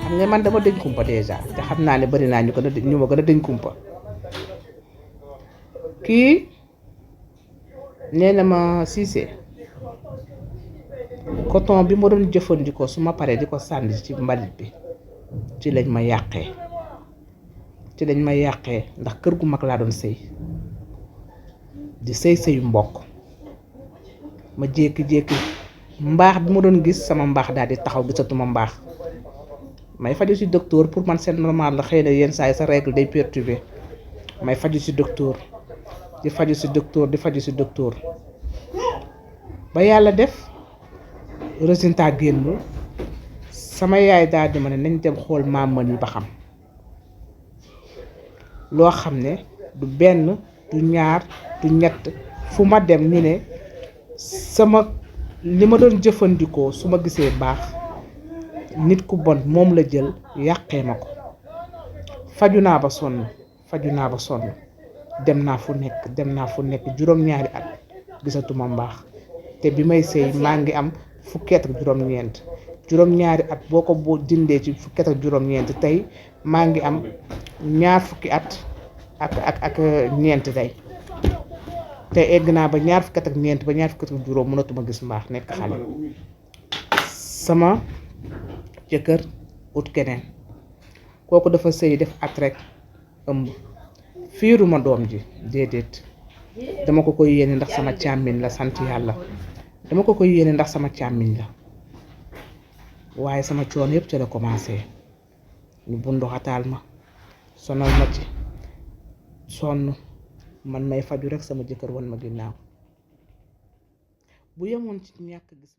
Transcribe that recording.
xam nga man dama dëñ kumpa déjà te xam naa ne bari naa ñu ma gën a dëñ kumpa kii nee na ma Cissé coton bi ma doon jëfandikoo su ma paree di ko sànni ci mbalit bi ci lañ ma yàqee ndax kër gu mag laa doon sëy di sëyu mbokk ma jékki-jékki mbaax bi ma doon gis sama mbaax daal di taxaw gisatuma mbaax may faju ci docteur pour man c'est normal la xëy na yenn saa yi sa règle day perturbé may faju ci docteur di faju ci docteur ba yàlla def résultat génn sama yaay daal di ma ne nañ dem xool maam yi ba xam loo xam ne du benn du ñaar du ñett fu ma dem ñu ne sama li ma doon jëfandikoo su ma gisee baax nit ku bon moom la jël yàqee ma ko faju naa ba sonn dem naa fu nekk juróom-ñaari at gisatuma mbaax te bi may sëy maa ngi am fukki at ak juróom-ñaari at boo ko dindee ci fukki at ak juróom-ñeent tey maa ngi am ñaar fukki at ak ñeent tey te egg naa ba ñaar fukki at ak ñeent ba ñaar fukki at ak juróom mënatuma gis mbaax nekk xale sama jëkkër ut keneen kooku dafa sëy def at rek ëmb fiiruma doom ji déedéet dama ko koy yéene ndax sama càmmiñ la sant yàlla dama ko koy yéene ndax sama càmmiñ la waaye sama coono yëpp ca la commencé ñu bunduxataal ma sonal ma ci sonn man may faju rek sama jëkkër wan ma ginnaaw bu yemoon ci ñàkk gis